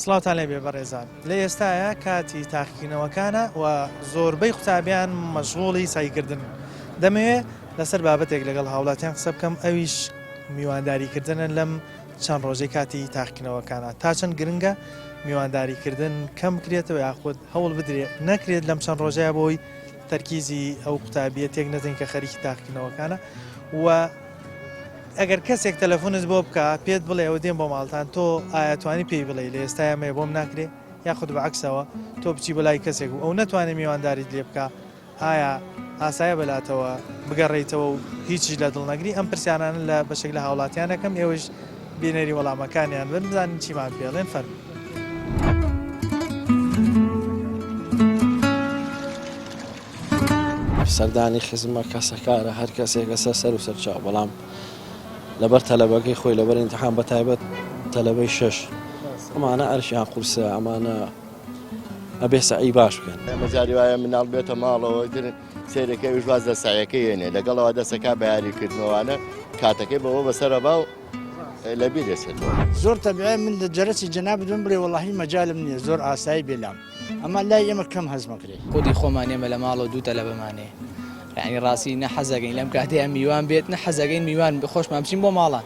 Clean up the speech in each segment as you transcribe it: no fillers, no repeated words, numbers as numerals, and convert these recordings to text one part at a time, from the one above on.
سڵاوتان لێبێ بەڕێزان لە ئێستایا کاتی تاقیکردنەوەکانە و زۆربەی قوتابیان مەشغوڵی سەعیکردن دەمەوێ لەسەر بابەتێک لەگەڵ هاوڵاتیان قسە بکەم ئەویش میوانداریکردنە لەم چەند ڕۆژەی کاتی تاقیکردنەوەکانە تا چەند گرنگە میوانداریکردن کەم بکرێتەوە یاخود هەوڵ بدرێ نەکرێت لەم چەند ڕۆژەیە بۆی تەرکیزی ئەو قوتابیە تێک نەدەین کە خەریکی تاقیکردنەوەکانە و ئەگەر کەسێک تەلەفونت بۆ بکا پێت بڵێ ئەوە دێم بۆ ماڵتان تۆ ئایا توانی پێی بڵێ لە ئێستایا مەیە بۆم ناکرێ یاخود بە عەکسەوە تۆ بچی بۆ لای کەسێک و ئەو نەتوانێ میوانداریت لێ بکا ئایا ئاسایە بەلاتەوە بگەڕێیتەوە و هیچیش لە دڵ نەگری ئەم پرسیارانە لە بەشێک لە هاوڵاتیان ئەکەم ئێوەش بینەری وەڵامەکانیان بن بزانین چیمان پێڵێن فەرموو. سەردانی خزمە کەسەکارە هەر کەسێکە سەر سەر و سەرچاو بەڵام لەبەر تەلەبەکەی خۆی لەبەر ئینتحان بە تایبەت تەلەبەی شەش ئەمانە ئەرشیان قورسە ئەمانە ئەبێ سەعی باش بکەن. ئێمە جاری وایە مناڵ بێتە ماڵەوە تر سەیرەکەی ئەویش واز لە سەعیەکەی یەنێ لەگەڵەوە دەسەکا بە یاریکردنەوانە کاتەکەی بەوە بەسەرە با و لەبیر دەچێتەوە. زۆر تەبیعیە من لە جەرەسی جەنابت بم بڵێ وەڵاهی مەجالم نیە زۆر ئاسایی بێ لام ئەما لای ئێمە کەم هەزم ئەکرێ. خودی خۆمان ئێمە لە ماڵەوە دوو تەلەبەمان هەیە یانی ڕاستی نە حەزەکەین لەم کاتەیە میوان بێت نە حەزەکەین میوان خۆشمان بچین بۆ ماڵان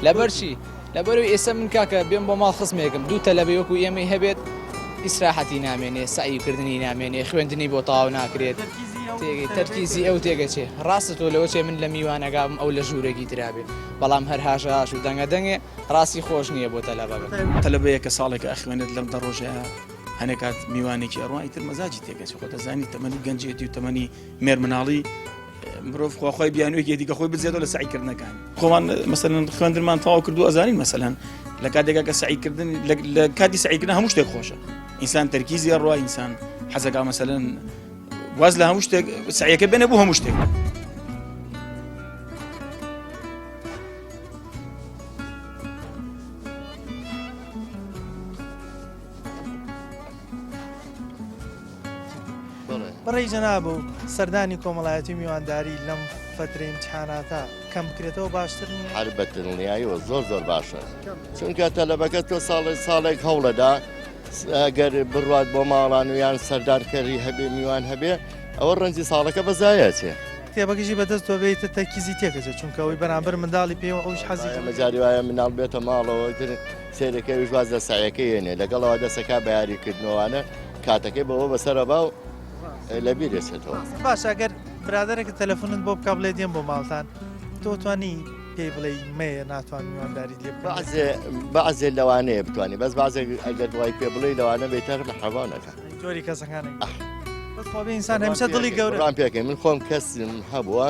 لەبەر چی لەبەرەوەی ئێستا من کاکە بێم بۆ ماڵ خزمێکم دوو تەلەبەی وەکو ئێمەی هەبێت ئیسراحەتی نامێنێ سەعیکردنی نامێنێ خوێندنی بۆ تەواو ناکرێت تەرکیزی ئەو تێگەچێ ڕاستە تۆ لەوە چێ من لە میوانەکە بم ئەو لە ژوورێکی ترابێ بەڵام هەر هاشەهاش و دەنگە دەنگێ ڕاستی خۆش نییە بۆ تەلەبەکە. تەلەبەیە کە ساڵێکە ئەخوێنێت لەم دە ڕۆژەیا هەنێ کات میوانێکی ئەڕوا ئیتر مەزاجی تێکەچێ خۆ دەزانی تەمەنی گەنجێتی و تەمەنی مێرمناڵی مرۆڤ خواخوای بیانوویەکی دیکە خۆی بدزێتەوە لە سەعیکردنەکان خۆمان مەسەلەن خوێندنمان تەواو کردو ئەزانین مەسەلەن لە کاتێکا کە سەعیکردن لە کاتی سەعیکردن هەموو شتێک خۆشە ئینسان تەرکیزی ئەڕوا ئینسان حەزەکا مەسەلەن واز لە هەموو شتێک سەعیەکە بێنە بۆ هەموو شتێک. بەڕێی جەناب و سەردانی کۆمەڵایەتی و میوانداری لەم فەترەی ئیمتیحاناتە کەم بکرێتەوە باشتر نییە؟ هەر بە دڵنیاییەوە زۆر زۆر باشە چونکە تەلەبەکە تۆ ساڵێک ساڵێک هەوڵەدا ئەگەر بڕوات بۆ ماڵان و یان سەردانکەری هەبێ میوان هەبێ ئەوە ڕەنجی ساڵەکە بە زایە چێ. کتێبەکەشی بەدەست تۆ بێ ئیتر تەرکیزی تێکەچێت چونکە ئەوەی بەرامبەر منداڵی پێوە ئەویش حەزی ئێمە جاری وایە مناڵ بێتە ماڵەوە ئیتر سەیرەکەی ئەویش واز لە سەعیەکەی یەنێ لەگەڵەوە دەسەکا بە یاریکردنەوانە کاتەکەی بەوە بەسەرە با و لەبیر دەچێتەوە. باشە گەر برادەرێکت تەلەفونت بۆ بکا بڵێ دێم بۆ ماڵتان تۆ توانی پێی بڵێی مەیە ناتوانم میوانداریت لێ بکەم؟ بەعزێ بەعزێ لەوانەیە بتوانی بەس بەعزێک ئەگەر وای پێ بڵێی لەوانە بێتەر مەحەبا نەکا. جۆری کەسەکانێک بەس خۆ بێ ئینسان هەمیشە دڵی گەورە. ڕام پێکەین من خۆم کەسم هەبووە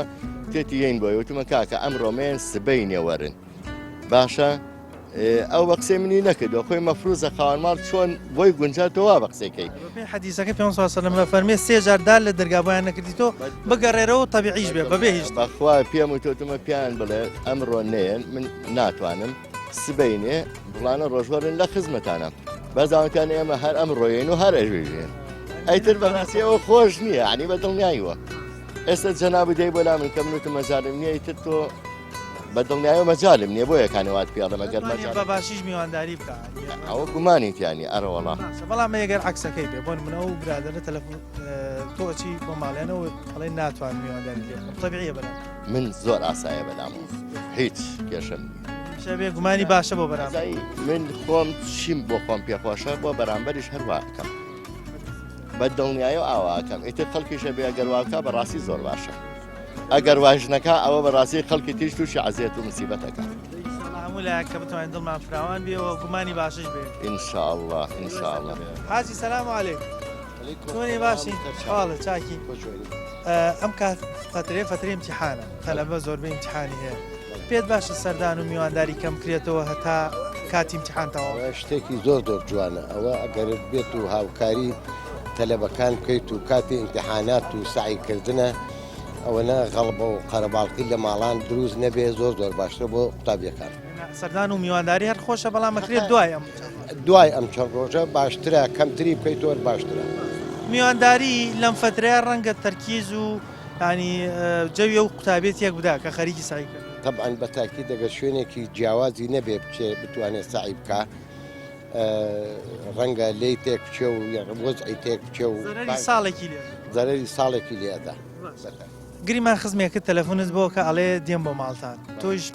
تێتی یەین بۆی وتمە کاکە ئەمڕۆ مێن سبەینێ وەرن باشە ئەو بە قسەی منی نەکردووە خۆی مەفروزە خاوەن ماڵ چۆن بۆی گونجا تۆ وا بە قسەی کەی. بەپێی حەدیسەکە پێغەمبەر صلی اللە علیە و سلم ئەفەرموێ سێ جار دار لە دەرگا بۆیان نەکردی تۆ بگەڕێرەوە و تەبیعیش بێ بەبێ هیچ. بەخوا پێم وتوتمە پێیان بڵێ ئەمڕۆ نەیەن من ناتوانم سبەینێ فڵانە ڕۆژ وەرن لە خزمەتانە بەس ئەوانکان ئێمە هەر ئەمڕۆیەین و هەر ئەژێژێن ئەیتر بەڕاستی ئەوە خۆش نییە عنی بە دڵنیاییوە ئێستا جەنابی دەی بۆ لا من کە من وتم مەجالم نییە ئیتر تۆ بە دڵنیایەوە مەجالم نییە بۆ یەکانی وات پێڵێم ئەگەر مەجال بە باشیش میوانداری بکە ئەوە گومانی تیا نییە ئەرەوەڵا باشە بەڵام ئەگەر عەکسەکەی بێ بۆ نمونە ئەو برادەرە تەلەفۆن تۆ ئەچی بۆ ماڵیانەوە ئەڵێ ناتوانم میوانداری لێ بکەم تەبیعیە بەلام من زۆر ئاسایە بەلامەوە هیچ کێشەم نییە شە بێ گومانی باشە بۆ بەرامبەر ئازایی من خۆم چیم بۆ خۆم پێخۆشە بۆ بەرامبەریش هەروا ئەکەم بە دڵنیایەوە ئاوا ئەکەم ئیتر خەڵکیشە بێ ئەگەر وا بکا بەڕاستی زۆر باشە ئەگەر وایش نەکا ئەوە بەڕاستی خەڵکی تریش تووشی عەزێت و مسیبەت ئەکا. ئینشاڵڵا هەموو لایەک کە بتوانین دڵمان فراوان بێ و گومانی باشش بێ. ئینشاڵڵا ئینشاڵڵا. حاجی سلام علیک چۆنی باشی حاڵت چاکی ئەم کات فەترەیە فەترەی ئیمتیحانە تەلەبە زۆربەی ئیمتیحانی هەیە پێت باشە سەردان و میوانداری کەم کرێتەوە هەتا کاتی ئیمتیحان تەواو شتێکی زۆر زۆر جوانە ئەوە ئەگەرت بێت و هاوکاری تەلەبەکان بکەیت و کاتی ئیمتیحانات و سەعی کردنە ئەوەنە غەڵبە و قەرەباڵخی لە ماڵان دروست نەبێ زۆر زۆر باشترە بۆ قوتابیەکان. سەردان و میوانداری هەر خۆشە بەڵام ئەکرێت دوای ئەم دوای ئەم چەند ڕۆژە باشترە کەمتری بکەیت تۆر باشترە. میوانداری لەم فەترەیە ڕەنگە تەرکیز و یانی جەوی ئەو قوتابیە تێک بدا کە خەریکی سەعی کردنە. تەبعەن بە تاکید ئەگەر شوێنێکی جیاوازی نەبێ بچێ بتوانێ سەعی بکا. ڕەنگە لێی تێک بچێ و وەزعی تێک بچێ و زەرەری ساڵێکی لێ زەرەری ساڵێکی لێ ئەدا. گریمان خزمێکت تەلەفۆنت بۆ کە ئەڵێ دێم بۆ ماڵتان تۆیش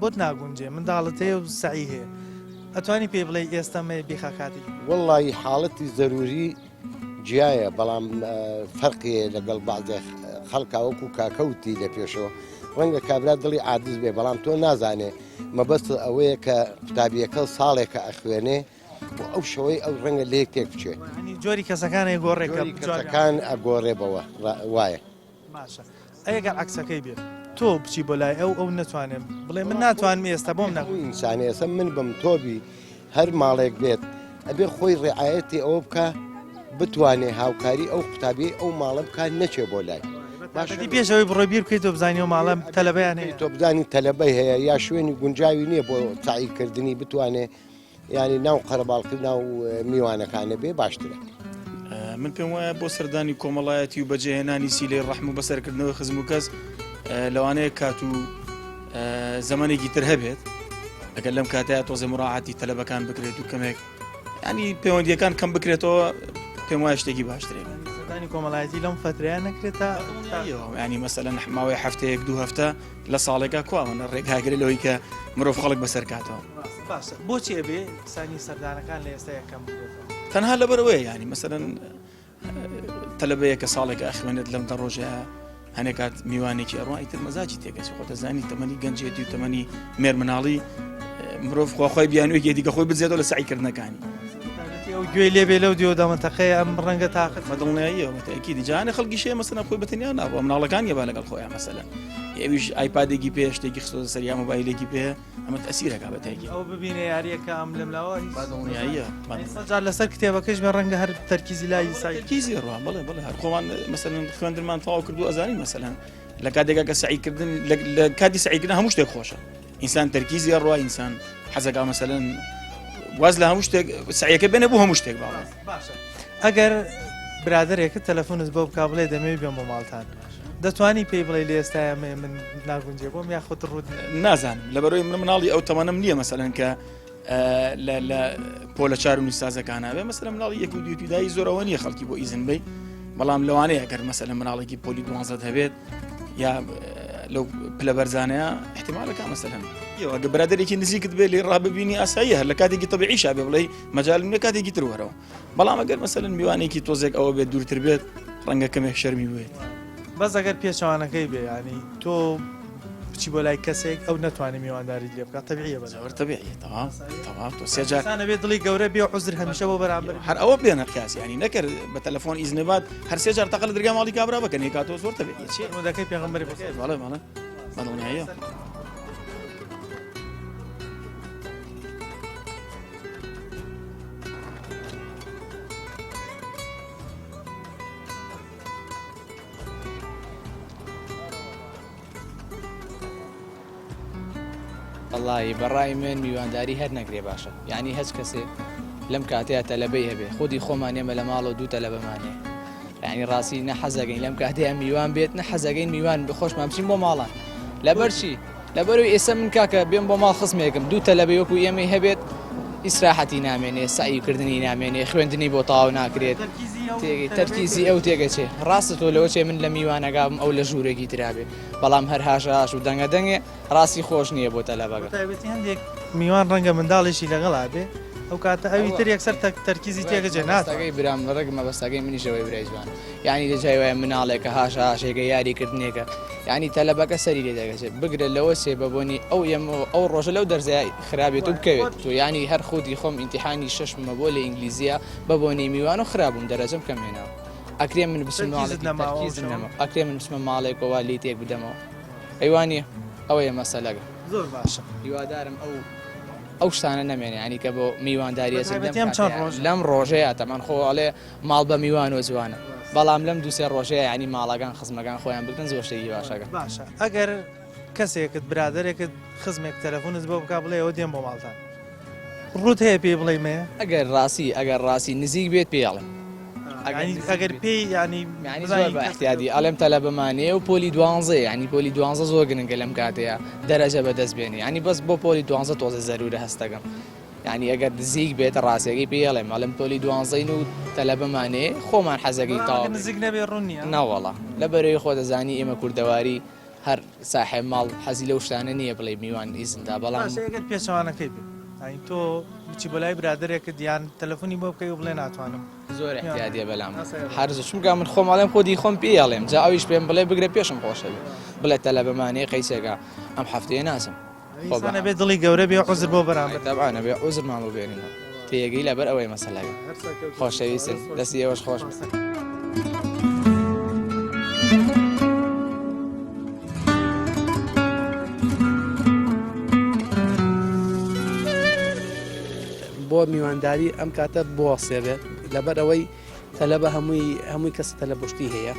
بۆت ناگونجێ منداڵت هەیە و سەعی هەیە ئەتوانی پێی بڵێی ئێستا مەیە بیخە کاتێکی. وەڵڵاهی حاڵەتی زەروری جیایە بەڵام فەرقی هەیە لەگەڵ بەعزێ خەڵکا وەکو کاکە وتی لە پێشەوە ڕەنگە کابرا دڵی عادز بێ بەڵام تۆ نازانێ مەبەست ئەوەیە کە قوتابیەکە ساڵێکە ئەخوێنێ و ئەو شەوەی ئەو ڕەنگە لێک تێک بچێ جۆری کەسەکان ئەگۆڕێ کە کەسەکان ئەگۆڕێ بەوە وایە باشە ئەی گەر عەکسەکەی بێ تۆ بچی بۆ لای ئەو ئەو نەتوانێ بڵێ من ناتوانم ئێستا بۆم نەبوو ئینسانی ئێستا من بم تۆبی هەر ماڵێک بێت ئەبێ خۆی ڕعاەتی ئەوە بکە بتوانێ هاوکاری ئەو قوتابی ئەو ماڵە بکات نەچێ بۆ لای باشی پێشەوەی بڕۆی بیر بکەیت تۆ بزانانی و ماڵم تەلەبیان هەیە تۆ بزانی تەلەبەی هەیە یا شوێنی گونجاوی نییە بۆ تاعیکردنی بتوانێ یانی ناو قەرەباڵخی ناو میوانەکانە بێ باشترە. من پێم وایە بۆ سەردانی کۆمەڵایەتی و بەجێهێنانی سیلەی ڕەحم و بەسەرکردنەوەی خزم و کەس لەوانەیە کات و زمانێکی تر هەبێت ئەگەر لەم کاتەیە تۆزێ مراعاتی تەلەبەکان بکرێت و کەمێک ینی پەیوەندیەکان کەم بکرێتەوە پێم وایە شتێکی باشترێ سەردانی کۆمەڵایەتی لەم فترەیە نەکرێت تا ینی مەسەلەن ماوەی هەفتەیەک دوو هەفتە لە ساڵێکا کوا ئەوەنە ڕێگاگرە لەوەی کە مرۆڤ خەڵک بەسەر کاتەوە. باشە بۆچی ئەبێ سانی سەردانەکان لە ئێستا یەکەم ببێتەوە؟ تەنها لەبەر ئەوەیە یانی مەسەلەن تەلەبەیە کە ساڵێکە ئەخوێنێت لەم دە ڕۆژەیە هەنێک کات میوانێکی ئەڕوا ئیتر مەزاجی تێکەچێ خۆ دەزانی تەمەنی گەنجێتی و تەمەنی مێرمناڵی مرۆڤ خواخوای بیانوویەکی دیکە خۆی بدزێتەوە لە سەعیکردنەکانی. ئەو گوێی لێبێ لەو دیوە دەمەتەقەیە ئەم ڕەنگە تاقەت بە دڵنیاییەوە بە تەئکیدی جانە خەڵکیش هەیە مەسەلەن خۆی بە تەنیا ناڕوا مناڵەکانی با لەگەڵ خۆیان مەسەلەن ئەویش ئایپادێکی پێ شتێکی خستۆتە سەر یا مۆبایلێکی پێ ئەمە تەسیرەکە بە تەئکید ئەو ببینێ یاریەکە ئەم لەم لاوە هیچ بە دڵنیاییە جار لەسەر کتێبەکەش بێ ڕەنگە هەر تەرکیزی لای سای تەرکیزی ڕوا بەڵێ بەڵێ هەر خۆمان مەسەلەن خوێندنمان تەواو کردو ئەزانین مەسەلەن لە کاتێکا کە سەعیکردن لە کاتی سەعیکردن هەموو شتێک خۆشە ئینسان تەرکیزی ئەڕوا ئینسان حەزەکا مەسەلەن واز لە هەموو شتێک سعیەکە بێنە بۆ هەموو شتێک باڵێ باشە ئەگەر برادێکت تەلەفۆنت بۆ بک بڵێ دەمەوێت بێم بۆ ماڵتان دەتوانی پێی بڵێ لە ئێستاە من ناگونجێ بۆم یاخود ڕوت نازانم لەبەرەوەی من مناڵی ئەو تەمەنم نییە مەسەلەن کە لە پۆلە چار و نووسازەکانە بێ مەسەلەن مناڵی یەک و دوو دایی زۆرەوە نییە خەڵکی بۆ ئیزن بی بەڵام لەوانەیە گەر مەسەلەن مناڵێکی پۆلی دوانزەت هەبێت یا لەو پلە بەرزانەیە احتیمالەکە مەسەلەن ئەگە برادێکی نزیکت بێ لێ ڕاببینی ئاسایی هەر لە کاتێکی تەبیعیشا بێ بڵێ مەجالم لە کاتێکی تر وەرەوە بەڵام ئەگەر مەسەلەن میوانێکی تۆزێک ئەوە بێت دوورتر بێت ڕەنگە کەمێک شەرمی بێت. بەس ئەگەر پێچەوانەکەی بێ یانی تۆ بچی بۆ لای کەسێک ئەو نەتوانێ میوانداریت لێ بکات تەبیعیە بەس زۆر تەبیعیە تەواو تەواو تۆ سێ جار ئینسان ئەبێ دڵی گەورە بێ و عوزر هەمیشە بۆ بەرامبەر هەر ئەوە بێنە قیاس یانی نەکرد بە تەلەفۆن ئیزنە بات هەر سێ جار تەقە لە دەرگای ماڵی کابرا بکەن کاتەوە زۆر تەبیعیە چیە فەرموودەکەی پێغەمبەری خوا بەڵێ بەڵێ بەدڵنیاییەوە. وەڵایی بەڕای من میوانداری هەر نەکرێ باشە یعنی هەچ کەسێ لەم کاتەیە تەلەبەی هەبێ خودی خۆمان ئێمە لە ماڵەوە دوو تەلەبەمان هەیە یعنی ڕاستی نە حەزەکەین لەم کاتەیە میوان بێت نە حەزەکەین میوان خۆشمان بچین بۆ ماڵان لەبەر چی لەبەرئەوەی ئێستا من کاکە بێم بۆ ماڵ خزمێکم دوو تەلەبەی وەکو ئێمەی هەبێت ئیسراحەتی نامێنێ سەعی کردنی نامێنێ خوێندنی بۆ تەواو ناکرێت تەرکیزی ئەو تێگەچێ ڕاستە تۆ لەوە چێ من لە میوانەگام ئەو لە ژوورێکی ترابێ بەڵام هەر هاشهاش و دەنگە دەنگێ ڕاستی خۆش نییە بۆ تەلەبەکە. بەتایبەتی هەندێک میوان ڕەنگە منداڵیشی لەگەڵا بێ ئەو کاتە ئەوی تر یەکسەر تەرکیزی تێگەجێ ناتوانێ. مەبەستەکەی برام ڕێک مەبەستەکەی منیش ئەوەیە برای جوان یانی لە جای وایە مناڵێکە هاشە هاشێکە یاری کردنێکە یانی تەلەبەکە سەری لێ دەگەچێت بگرە لەوە چێ بە بۆنی ئەو ئێمە ئەو ڕۆژە لەو دەرزەیە خرابێت و بکەوێت تو یانی هەر خودی خۆم ئیمتیحانی شەشمە بۆ لە ئینگلیزیە بە بۆنی میوان و خرابووم دەرەجەم کەم هێناوە ئەکرێ من بچم تەرکیزت ماڵێکی نەماوە ئەو تەرکیزم شەوە؟ نەما ئەکرێ من بچمە ماڵێکەوە لێی تێک بدەمەوە ئەی وانیە ئەوەیە مەسەلەکە. زۆر باشە. هیوادارم ئەو ئەو شتانە نەمێنێ یانی کە بۆ میوانداری ئەچن لەم بەتایبەتی ئەم چەند کاتەیە ڕۆژە. لەم ڕۆژەیە تەمان خۆ ئەڵێ ماڵ بە میوانەوە جوانە بەڵام لەم دوو سێ ڕۆژەیە یانی ماڵەکان خزمەکان خۆیان بگرن زۆر شتێکی باشەکە. باشە ئەگەر کەسێکت برادەرێکت خزمێک تەلەفونت بۆ بکا بڵێ ئەوە دێم بۆ ماڵتان ڕوت هەیە پێی بڵێی مەیە؟ ئەگەر ڕاستی ئەگەر ڕاستی نزیک بێت پێی ئەڵێم. ئەگەر پێی ینی یعنی زۆر بە احتیادی ئەڵێم تەلەبەمانەیە و پۆلی دوانزەیە ینی پۆلی دوانزە زۆر گرنگە لەم کاتەیە دەرەجە بەدەست بێنی ینی بەس بۆ پۆلی دوانزە تۆزە زەرورە هەستەکەم. یانی ئەگەر نزیک بێت ڕاستەکەی پێی ئەڵێم ئەڵێم پۆلی دوانزەین و تەلەبەمانێ خۆمان حەزەکەی بەڵام تەواو ئەگەر بێت. نزیک نەبێ ڕوون نییە؟ نەوەڵا لەبەرەوەی خۆ دەزانی ئێمە کوردەواری هەر ساحێب ماڵ حەزی لەو شتانە نییە بڵێی میوان ئیزن دا بەڵام. باشە ئەگەر پێچەوانەکەی بێ یانی تۆ بچی بۆ لای برادەرێکت یان تەلەفۆنی بۆ بکەی و بڵێ ناتوانم زۆر احتیادیە بەلام هەر زوو چونکە من خۆم ئەڵێم خۆدی خۆم پێی ئەڵێم جا ئەویش پێم بڵێ بگرە پێشم خۆشە بێ بڵێ تەلەبەمانەیە قەیسێکە ئەم هەفتەیە ناچم خۆ ئینسان ئەبێ دڵی گەورە بێ عوزر بۆ بەرامبەر تەبعەن ئەبێ عوزرمان بۆ بێنینەوە تێگەی لەبەر ئەوەی مەسەلەکە خۆشەویستن دەستی ئێوەش خۆش بێت. بۆ میوانداری ئەم کاتە بوەسێ بێت لەبەر ئەوەی تەلەبە هەمووی هەمووی کەس تەلەبشتی هەیە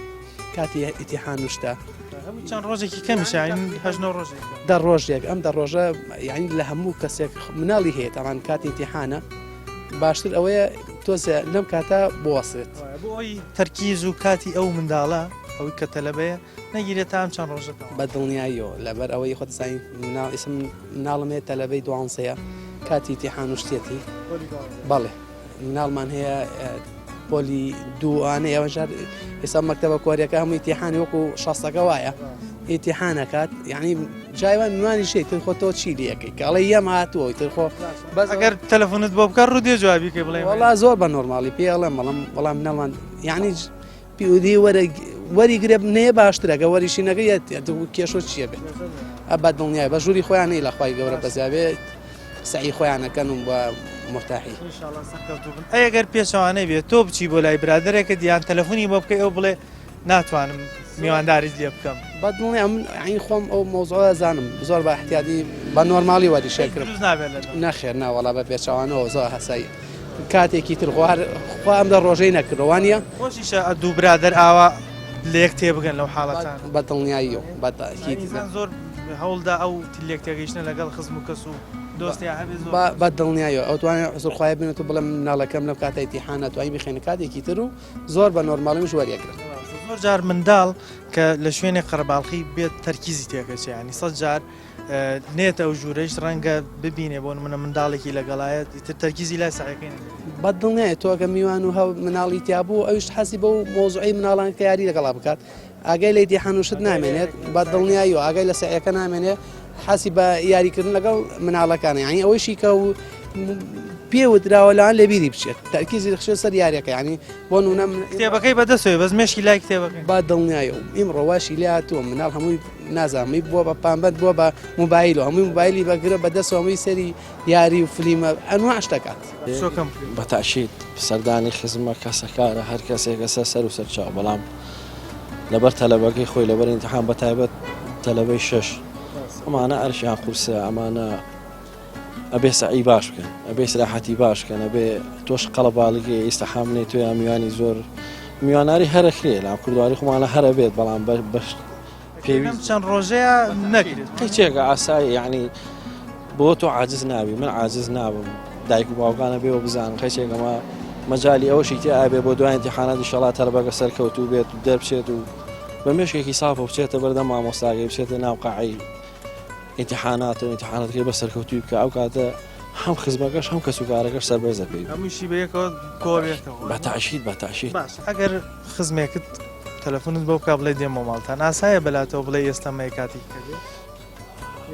کاتی ئیتیحان شتە چەند ڕۆژێکی کەمیشە هەژنە ڕۆژێک دە ڕۆژێک ئەم دە ڕۆژە یعنی لە هەموو کەسێک مناڵی هەیە تاوان کاتی ئیتیحانە باشتر ئەوەیە تۆزێ لەم کاتە بوەسێت بۆ ئەوی تەرکیز و کاتی ئەو منداڵە ئەوەی کە تەلەبەیە نەگیرێت تا ئەم چەند ڕۆژە بە دڵنیاییەوە لەبەر ئەوەی خۆت زانیت مناڵ ئیسم مناڵم هەیە تەلەبەی دوانزەیە کاتی ئیتیحان و شتێتی بەڵێ مناڵمان هەیە پۆلی دووانە ئەوە ژار ئێستا مەکتەبە کۆریەکە هەموو ئیتیحانی وەکو شەستەکە وایە ئیتیحانەکات یعنی جایوان میوانی شەی تر خۆ تۆ چی لەکەی کاڵی یەم هاتووە تر خۆ بەس ئەگەر تەلەفۆنت بۆ بکە ڕوو دێ جوابی کەی بڵێ وەڵا زۆر بە نۆرماڵی پێ ئەڵێم بەڵام بەڵام مناڵمان یعنی پیودی وەرە وەری گرێ نەیە باشترە گە وەریشی نەگە یەت کێشۆ چییە بێت ئە بە دڵنیای بە ژووری خۆیان نەی لە خوای گەورە بەزیابێت سەعی خۆیانەکەن و بە مرتاحی ئەی ئەگەر پێچەوانەی بێت تۆ بچی بۆ لای برادەرێکت یان تەلەفۆنی بۆ بکەی ئەو بڵێ ناتوانم میوانداریت لێ بکەم بە دڵنیا من عین خۆم ئەو مەوزوعە زانم زۆر بە احتیادی بە نۆرماڵی وەری شێکرم نابێت لە نەخێر ناوەڵا بە پێچەوانەوە زۆر هەسایی کاتێکی تر خۆ هەر خوا ئەم دە ڕۆژەی نەکردووە وانیە؟ خۆشیشە دوو برادەر ئاوا لەیەک تێبگەن لەو حاڵەتانە. بە دڵنیاییەوە بە تەئکید. ئینسان زۆر هەوڵدا ئەو لێک تێگەیشتنە لەگەڵ خزم و کەس و دۆستیا هەبێ زۆر. بە دڵنیاییەوە ئەو توانێ عوزرخوای بنێت و بڵێ من مناڵەکەم لەم کاتە ئیمتیحانە توانی بیخەینە کاتێکی تر و زۆر بە نۆرماڵی منیش وەریەگرم. زۆر جار منداڵ کە لە شوێنێک قەرەباڵخی بێت تەرکیزی تێکەچێ یانی 100 جار نێتە ئەو ژوورەیش ڕەنگە ببینێ بۆ نمونە منداڵێکی لەگەڵایە ئیتر تەرکیزی لای سەعیەکەی نەبێت. بە دڵنیای تۆ ئەگەر میوان و هەو مناڵی تیا بوو ئەویش حەزی بەو مەوزوعەی مناڵان کە یاری لەگەڵا بکات ئاگای لە ئیمتیحان و شت نامێنێت بە دڵنیاییەوە ئاگای لە سەعیەکە نامێنێ حەزی بە یاریکردن لەگەڵ مناڵەکانە یانی ئەوەیشی کە و پێ وتراوە لەوان لەبیری بچێت تەرکیزی دەخشێت سەر یاریەکە یانی بۆ نمونە کتێبەکەی بەدەستەوەی بەس مێشکی لای کتێبەکەی بە دڵنیایەوە ئیمڕۆ واشی لێ هاتووە مناڵ هەمووی نازانم هەمووی بووە بە پامبەند بووە بە موبایل و هەمووی موبایلی بەگرە بە دەستەوە هەمووی سەری یاری و فلیمە ئەنواع شتەکات. بە تەئکید سەردانی خزمە کەسەکارە هەر کەسێکە سەر سەر و سەر چاو بەڵام لەبەر تەلەبەکەی خۆی لەبەر ئیمتحان بە تایبەت تەلەبەی شەش ئەمانە ئەرشیان قورسە ئەمانە ئەبێ سەعی باش بکەن ئەبێ ئیسراحەتی باش کەن ئەبێ تۆش قەڵەباڵگی ئیستحامنی تۆ یا میوانی زۆر میواناری هەرەکرێ لام کوردواری خۆمانە هەرە بێت بەڵام بەش پێویست چەند ڕۆژەیە نەکرێت قیچێکە ئاسایی یعنی بۆ تۆ عاجز نابی من عاجز نابم دایک و باوکانە بێەوە بزانن قەیچێکەمە مەجای ئەوەشی تیا ئابێ بۆ دوای امتحانات ئیشەڵا تەلەبەکە سەرکەوتوو بێت دەربچێت و بە مێشکێکی ساف و بچێتە بەردەم مامۆستاگەی بچێتە ناو قاعی ئیمتحانات و ئیمتحاناتەکەی بە سەرکەوتووی بکە ئەو کاتە هەم خزمەکەش هەم کەسوکارەکەش سەربەرزە پێی هەمووشی بەیەکەوە کۆبێتەوە بە تەئکید بە تەئکید باش ئەگەر خزمێکت تەلەفۆنت بۆ بکا بڵێ دێمەوە ماڵتان ئاسایە بەلاتەوە بڵێ ئێستا مەیە کاتی کە بێ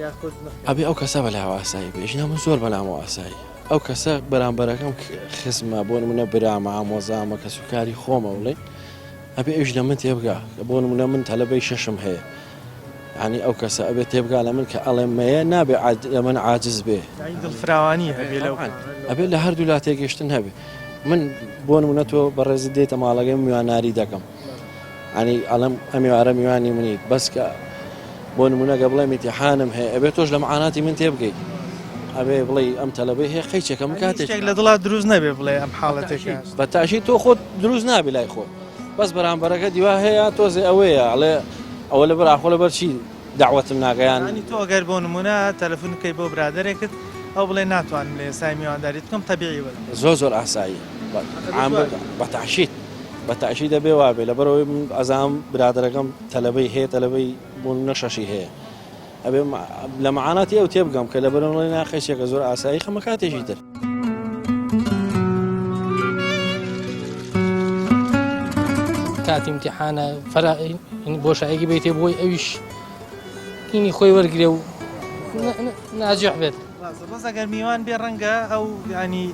یاخود نەخێر؟ ئەبێ ئەو کەسە بەلاوە ئاسایی بێ ژینا من زۆر بەلامەوە ئاسایی ئەو کەسە بەرامبەرەکەم خزمە بۆ نمونە برامە ئامۆزامە کەسوکاری خۆمە بڵێ ئەبێ ئەویش لە من تێبگا بۆ نمونە من تەلەبەی شەشم هەیە یانی ئەو کەسە ئەبێ تێبگا لە من کە ئەڵێم مەیە نابێ لە من عاجز بێ. یانی دڵفراوانی هەبێ لەو تەبعەن ئەبێ لە هەردوو لا تێگەشتن هەبێ من بۆ نمونە تۆ بەڕێزت دێتە ماڵەکەی من میواناری دەکەم ینی ئەڵێم ئەم ئێوارە میوانی منیت بەس کە بۆ نمونە گە بڵێم ئیمتیحانم هەیە ئەبێ تۆش لە معاناتی من تێبگەیت ئەبێ بڵێ ئەم تەلەبەی هەیە قەیچێکە من کاتێک شتێک لە دڵا دروست نەبێ بڵێ ئەم حاڵەتێکە بە تاشی تۆ خۆت دروست نابی لای خۆت بەس بەرامبەرەکە دیوا هەیە تۆزێ ئەوەیە ئەڵێ ئەوە لەبەر ئاخۆ لەبەر چی دەعوەتم ناگەیان. یانی تۆ ئەگەر بۆ نمونە تەلەفون بکەی بۆ برادەرێکت ئەو بڵێ ناتوانم لە ئێستای میوانداریت بکەم تەبیعی وەرگرە. زۆر زۆر ئاسایی بە تەئکید بە تەئکید دەبێ وابێ لەبەرئەوەی من ئەزانم برادەرەکەم تەلەبەی هەیە تەلەبەی بۆ نمونە شەشی هەیە ئەبێ لە معاناتی ئەو تێبگەم کە لەبەرئەوەی ناخەشێکە زۆر ئاسایی خەمە کاتێکی تر. کاتی ئیمتیحانە فەرا بۆشایەکی بێتێ بۆی ئەویش هینی خۆی وەرگێ و ناجح بێت. ڕاستە بەس ئەگەر میوان بێ ڕەنگە ئەو ینی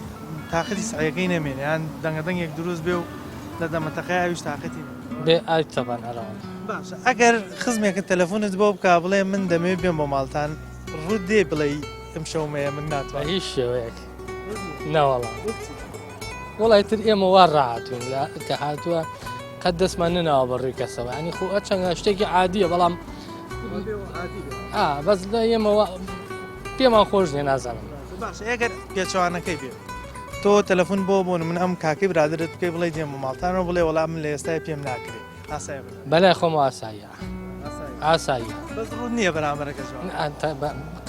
تاقەتی سعیەکەی نەمێنێ یان دەنگە دەنگێک دروست بێ و لە دەمەتەقەی ئەویش تاقەتی نەمێنێ. بێ ئای تەبان ئەرەوەڵا. باشە ئەگەر خزمێکت تەلەفۆنت بۆ بکا بڵێ من دەمەوێ بێم بۆ ماڵتان ڕووت دێ بڵێی ئەمشەو مەیە من بە ناتوانم؟ هیچ شێوەیەک نەوەڵا. وەڵای تر ئێمە وا ڕاهاتوین لە کە هاتووە قەت دەستمان نەناوە بە ڕووی کەسەوە ینی خۆ ئەچەنگە شتێکی عادیە بەڵام بەس لە ئێمە پێمان خۆش نیە نازانم باش ئەگەر پێچوانەکەی بێ تۆ تەلەفۆن بۆ بۆن من ئەم کاکەی برادرت بکەی بڵێ دێم بۆ ماڵتانەوە بڵێ وەڵام من لە ئێستای پێم ناکرێ ئاسایە بەلای خۆم ئاساییە ئاساییە بەس ڕوون نییە بەرامبەرەکە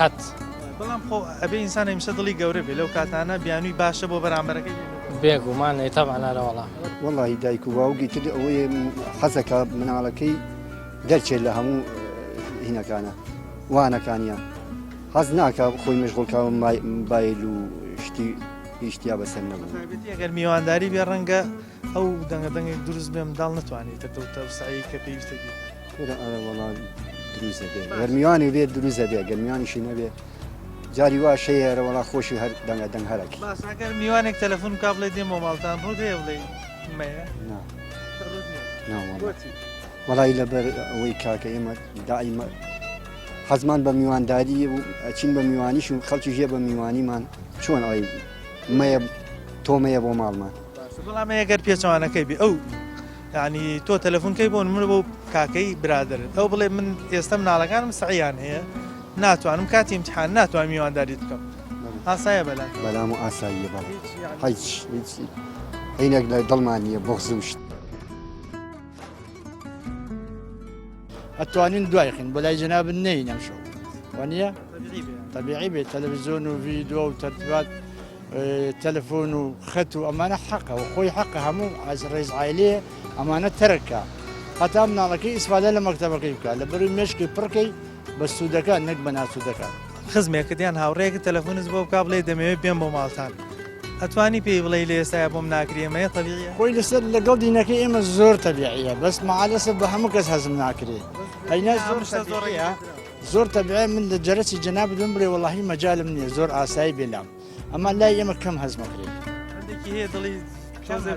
قەت بەڵام خۆ ئەبێ ئینسان هەمیشە دڵی گەورە بێ لەو کاتانە بیانووی باشە بۆ بەرامبەرەکەی بێگومان ئەی تەبعەن ئەرە وەڵا. وەڵاهی دایک و باوکی تر ئەوەیە حەزەکە مناڵەکەی دەرچێت لە هەموو هینەکانە وانەکانیان حەز ناکە خۆی مەشغوڵکە مبایل و شتی هیچ تیا بەسەر نەبوو. تایبەتی ئەگەر میوانداری بێ ڕەنگە ئەو دەنگە دەنگێک دروست بێ منداڵ نتوانێت تر تەوسعەی کە پێویستە بی. کورە ئەرە وەڵا دروست دەبێ گەر میوانی بێت دروست دەبێ گەر میوانیشی نەبێ جاری وا شەیە ئەرە وەڵا خۆشی هەر دەنگە دەنگ هەرەکی. باشە ئەگەر میوانێک تەلەفۆن بکا بڵێ دێم بۆ ماڵتان ڕووت هەیە بڵێی مەیە؟ نا ڕووت نییە؟ نا وەڵا. بۆچی؟ وەڵی لەبەر ئەوەی کاکە ئێمە دائیمە حەزمان بە میوانداری و ئەچین بە میوانیش و خەڵکی ژێ بە میوانیمان چۆن ئەڵێ مەیە تۆ مەیە بۆ ماڵمان. باشە بەڵام ئەگەر پێچەوانەکەی بێ ئەو یعنی تۆ تەلەفۆن کەی بۆ نمونە بۆ کاکەی برادەرت ئەو بڵێ من ئێستا مناڵەکانم سەعیان هەیە ناتوانم کاتی امتحان ناتوانم میوانداریت بکەم ئاسایە بەلات؟ بەلام و ئاساییە بەڵێ هیچ هیچ هینێک لە دڵمان نییە بغز و شت. ئەتوانین دوای خین بۆ لای جەنابت نەین ئەمشەو وانییە؟ تەبیعی بێ تەلەڤیزیۆن و ڤیدیۆ و تەرتیبات تەلەفۆن و خەت و ئەمانە حەقە و خۆی حەقە هەموو ئەز ڕێز عایلەیە ئەمانە تەرکە هەتا مناڵەکەی ئیسفادە لە مەکتەبەکەی بکە لە بەروی مێشکی پڕکەی بە سوودەکان نەک بە ناسوودەکان. خزمێکت یان هاوڕێیەکت تەلەفۆنت بۆ بکا بڵێ دەمەوێت بێم بۆ ماڵتان ئەتوانی پێی بڵێی لە ئێستایا بۆم ناکری ئەمەیە تەبیعیە؟ خۆی لەسەر لەگەڵ دینەکەی ئێمە زۆر تەبیعیە بەس مەعەلەسەف بە هەموو کەس هەزم ناکرێ ئەینا زۆر تەبیعیە زۆر تەبیعیە من لە جەرەسی جەنابت بم بڵێ وەڵاهی مەجالم نییە زۆر ئاسایی بێ لام ئەما لای ئێمە کەم هەزمەکرێ هەندێکی هەیە دڵی تۆزێ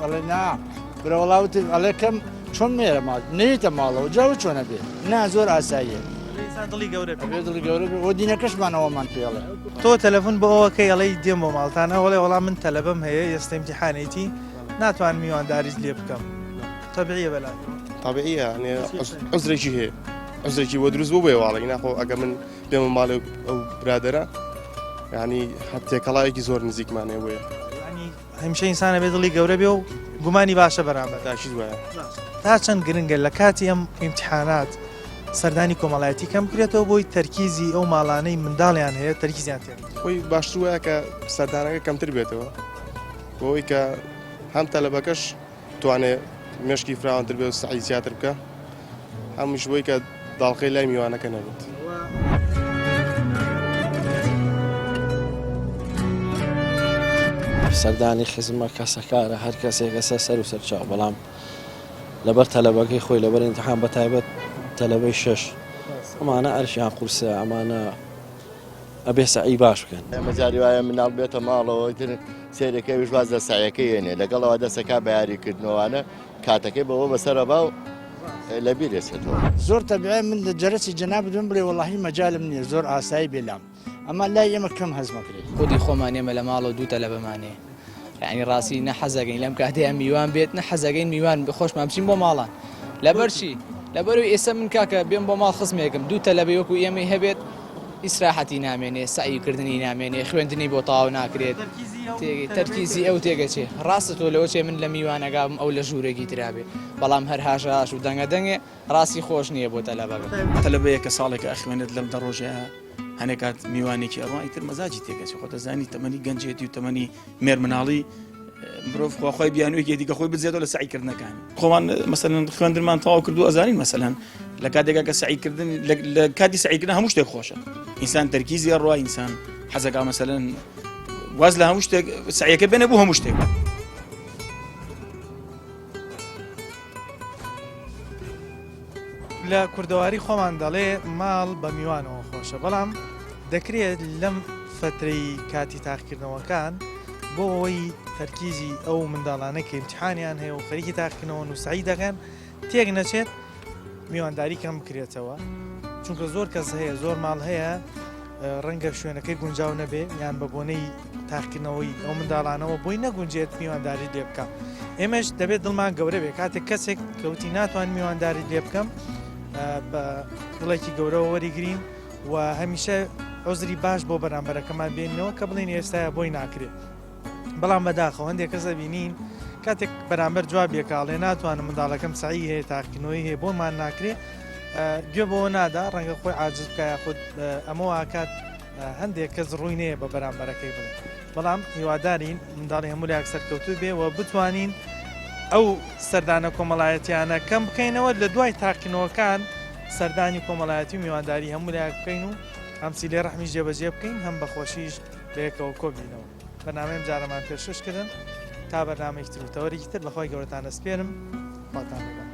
ئەڵێ نا برا وەڵا وتم ئەڵێ کەم چۆن مێرە ماڵ نەیتە ماڵەوە جا و چۆنە بێ نا زۆر ئاساییە ئینسان دڵی گەورە بێ ئەبێ دڵی گەورە بێ وە دینەکەشمانەوەمان پێڵێ تۆ تەلەفۆن بۆ ئەوە کەی ئەڵێی دێم بۆ ماڵتان ئەو ئەڵێ وەڵا من تەلەبەم هەیە ئێستا ئیمتیحانێتی ناتوانم میوانداریت لێ بکەم تەبیعیە بەلاتەوە؟ تەبیعیە یعنی عوزرێکی هەیە عوزرێکی بۆ دروست بوو بۆیە واڵی ناخۆ ئەگە من بێمە ماڵێ ئەو برادەرە یعنی هەر تێکەڵاوێکی زۆر نزیکمان هەیە بۆیە یعنی هەمیشە ئینسان ئەبێ دڵی گەورە بێ و گومانی باشە بەرامبەر. تاکید وایە. تا چەند گرنگە لە کاتی ئەم ئیمتیحانات سەردانی کۆمەڵایەتی کەم بکرێتەوە بۆی تەرکیزی ئەو ماڵانەی منداڵیان هەیە تەرکیزیان تێ بچێت. خۆی باشتر وایە کە سەردانەکە کەمتر بێتەوە بۆ ئەوەی کە هەم تەلەبەکەش توانێ مێشکی فراوانتر بێ و سەعی زیاتر بکە هەمیش بۆی کە داڵقەی لای میوانەکە نەبێت. سەردانی خزمە کەسەکارە هەر کەسێکە سەر سەر و سەر چاو بەڵام لەبەر تەلەبەکەی خۆی لەبەر ئیمتحان بە تایبەت تەلەبەی شەش ئەمانە ئەرشیان قورسە ئەمانە ئەبێ سەعی باش بکەن. ئێمە جاری وایە مناڵ بێتە ماڵەوە ئیتر سەیرەکەی ئەویش واز لە سەعیەکەی یەنێ لەگەڵ ئەوە دەسەکا بە یاری کردنەوانە کاتەکەی بەوە بەسەرە با و لە بیر ئەچێتەوە. زۆر تەبیعیە من لە جەرەسی جەنابت بم بڵێ وەڵاهی مەجالم نیە زۆر ئاسایی بێ لام ئەما لای ئێمە کەم هەزمەکرێ. خودی خۆمان ئێمە لە ماڵەوە دوو تەلەبەمان هەیە یانی ڕاستی نە حەزەکەین لەم کاتەیە میوان بێت نە حەزەکەین میوان خۆشمان بچین بۆ ماڵان لەبەر چی لەبەرەوەی ئێستا من کاکە بێم بۆ ماڵ خزمێکم دوو تەلەبەی وەکو ئێمەی هەبێت ئیسراحەتی نامێنێ سەعی کردنی نامێنێ خوێندنی بۆ تەواو ناکرێت تەرکیزی ئەو تێگەچێ ڕاستە تۆ لەوە چێ من لە میوانەکە بم ئەو لە ژوورێکی ترا بێ بەڵام هەر هاشەهاش و دەنگە دەنگێ ڕاستی خۆش نییە بۆ تەلەبەکە. تەلەبەیە کە ساڵێکە ئەخوێنێت لەم دە ڕۆژەیە هەنێ کات میوانێکی ئەڕوا ئیتر مەزاجی تێکەچێ خۆ دەزانی تەمەنی گەنجێتی و تەمەنی مێرمناڵی مرۆڤ خواخوای بیانوویەکی دیکە خۆی بدزێتەوە لە سەعیکردنەکانی خۆمان مەسەلەن خوێندنمان تەواو کردو ئەزانین مەسەلەن لە کاتێکا کە سەعیکردن لە کاتی سەعیکردن هەموو شتێک خۆشە ئینسان تەرکیزی ئەڕوا ئینسان حەزەکا مەسەلەن واز لە هەموو شتێک سەعیەکە بێنە بۆ هەموو شتێک. لە کوردەواری خۆمان دەڵێ ماڵ بە میوانەوە خۆشە بەڵام دەکرێت لەم فترەی کاتی تاقیکردنەوەکان بۆ ئەوەی تەرکیزی ئەو منداڵانە کە ئیمتحانیان هەیە و خەریکی تاقیکردنەوە نووسعی دەکەن تێک نەچێت میوانداری کەم بکرێتەوە چونکە زۆر کەس هەیە زۆر ماڵ هەیە ڕەنگە شوێنەکەی گونجاو نەبێ یان بە بۆنەی تاقیکردنەوەی ئەو منداڵانەوە بۆی نەگونجێت میوانداری لێ بکە ئێمەش دەبێت دڵمان گەورە بێ کاتێک کەسێک کەوتی ناتوان میوانداری لێ بکەم بە دڵێکی گەورەوە وەریگرین و هەمیشە عزری باش بۆ بەرامبەرەکەمان بێنەوە کە بڵین ئێستاە بۆی ناکرێت بەڵام بەداخەوە هەندێک کەس ئەبینین کاتێک بەرامبەر جوابێکە ئەڵێ ناتوانم منداڵەکەم سەعی هەیە تاقیکردنەوەی هەیە بۆمان ناکرێ گوێ بەوە نادا ڕەنگە خۆی عاجز بکە یاخود ئەمە واکات هەندێک کەس ڕووی نەیە بە بەرامبەرەکەی بڵێ بەڵام هیوادارین منداڵی هەموو لایەک سەرکەوتوو بێ و بتوانین ئەو سەردانە کۆمەڵایەتیانە کەم بکەینەوە لە دوای تاقینەوەکان سەردانی کۆمەڵایەتی و میوانداری هەموو لایەک بکەین و هەم سیلەی ڕەحمیش جێبەجێ بکەین هەم بەخۆشیش بەیەکەوە کۆبینەوە. بەرنامەی ئەم جارەمان پێشکەش کردن تا بەرنامەیەکی تر و تەوەرێکی تر بەخوای گەورەتان ئەسپێرم خواتان لەگەڵ.